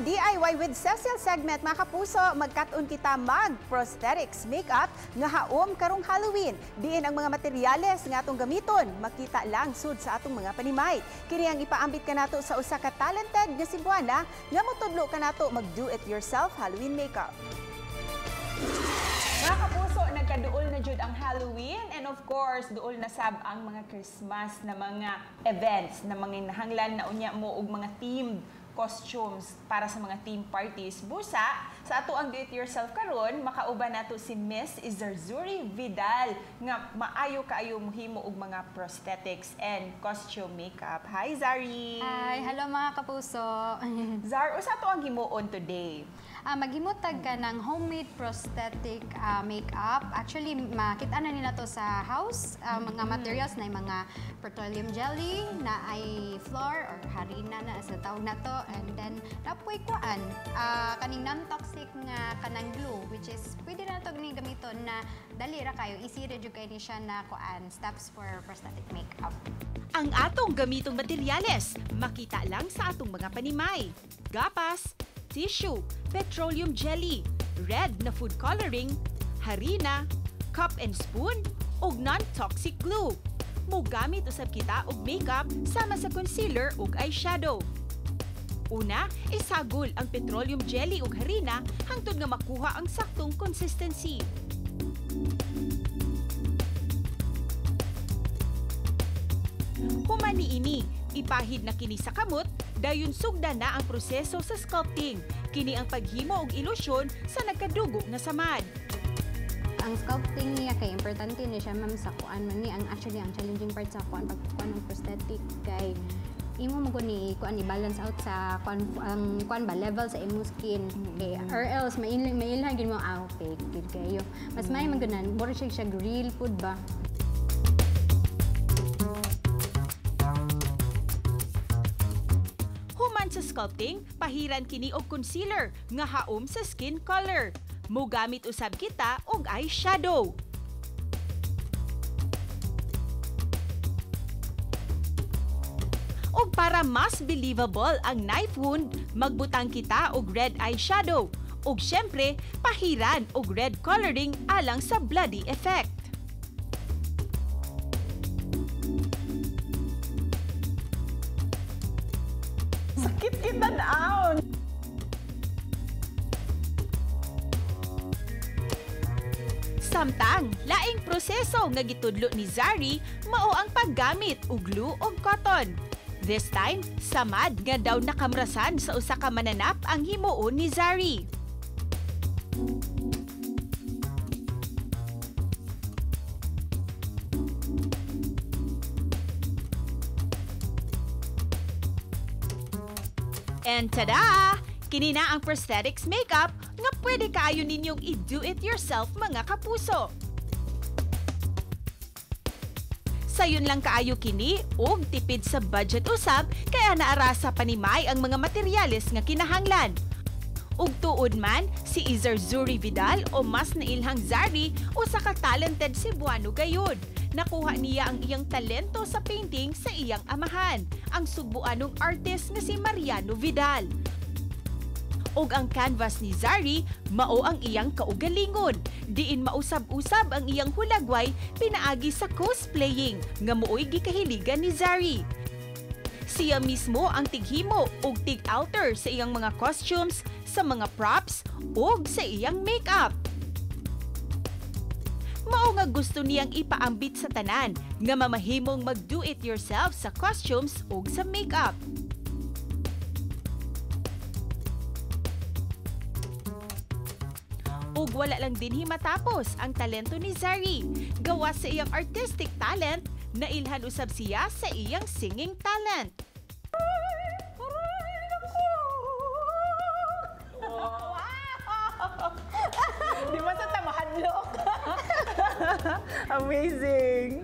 DIY with Cecil segment, mga kapuso, magkat-on kita mag-prosthetics makeup nga haom karong Halloween. Diin ang mga materyales nga atong gamiton, makita lang sud sa atong mga panimay. Kini ang ipaambit kanato sa usa ka talented nga Cebuana nga motudlo kanato mag-do-it-yourself Halloween makeup. Mga kapuso, nagkaduol na jud ang Halloween and of course, duol na sab ang mga Christmas na mga events na mga nahanglan na unya mo og mga themed costumes para sa mga theme parties. Busa, sa ato ang do-it-yourself karon, makauban nato si Miss Izarzuri Vidal nga maayo kaayo mohimo og mga prosthetics and costume makeup. Hi, Zari! Hi! Hello mga kapuso! Zar, usa to ang himuon today? Maghimutag ka ng homemade prosthetic makeup. Actually, makita na nila to sa house. Mga materials na yung mga petroleum jelly, na ay flour or harina na sa tawag na to. And then, napoy kuan, kaning non-toxic nga kanang glue, which is pwede na to gamiton na dali ra kayo. Easy ra jud kay ni siya na kuan, steps for prosthetic makeup. Ang atong gamitong materyales, makita lang sa atong mga panimay. Gapas, tissue, petroleum jelly, red na food coloring, harina, cup and spoon, ug non-toxic glue. Mugamit usab kita og makeup sama sa concealer ug eyeshadow. Una, isagol ang petroleum jelly ug harina hangtod nga makuha ang saktong consistency. Human niini, ipahid na kini sa kamot, dayon sugdan na ang proseso sa sculpting. Kini ang paghimo og ilusyon sa nagkadugo nga samad. Ang sculpting niya kay importante ni siya ma'am sa kuan man ni ang actually ang challenging part sa kuan pagkuan ng prosthetic kay imo mo ni kuan i-balance out sa kuan ang kuan ba level sa imong skin kay or else mailhan gid mo fake gid kayo. Mas may man gunan mura siya real food ba. Human sa sculpting, pahiran kini og concealer nga haom sa skin color. Mogamit usab kita og eyeshadow. Og para mas believable ang knife wound, magbutang kita og red eyeshadow. Og syempre, pahiran og red coloring alang sa bloody effect. Sakit kita down. Samtang, laing proseso nga gitudlo ni Zari mao ang paggamit og glue og cotton. This time, samad nga daw nakamrasan sa usa ka mananap ang himuon ni Zari. And tada! Kini na ang prosthetics makeup nga pwede kaayo ninyong i-do-it-yourself mga kapuso. Sayon lang kaayo kini og tipid sa budget usab kaya naara sa panimay ang mga materyales nga kinahanglan. Ug tuod man si Izarzuri Vidal o mas nailhang Zari usa ka talented Cebuano gayud. Nakuha niya ang iyang talento sa painting sa iyang amahan, ang Sugbuanong artist nga si Mariano Vidal. Og ang canvas ni Zari mao ang iyang kaugalingon. Diin mausab-usab ang iyang hulagway pinaagi sa cosplaying nga mooy gikahiligan ni Zari. Siya mismo ang tighimo og tig-alter sa iyang mga costumes, sa mga props ug sa iyang makeup. Mao nga gusto niyang ipaambit sa tanan nga mamahimong mag-do-it-yourself sa costumes ug sa makeup. Ug wala lang dinhi matapos ang talento ni Zari. Gawas sa iyang artistic talent, nailhan usab siya sa iyang singing talent. Wow! Di ba sa tamahadlok? Amazing!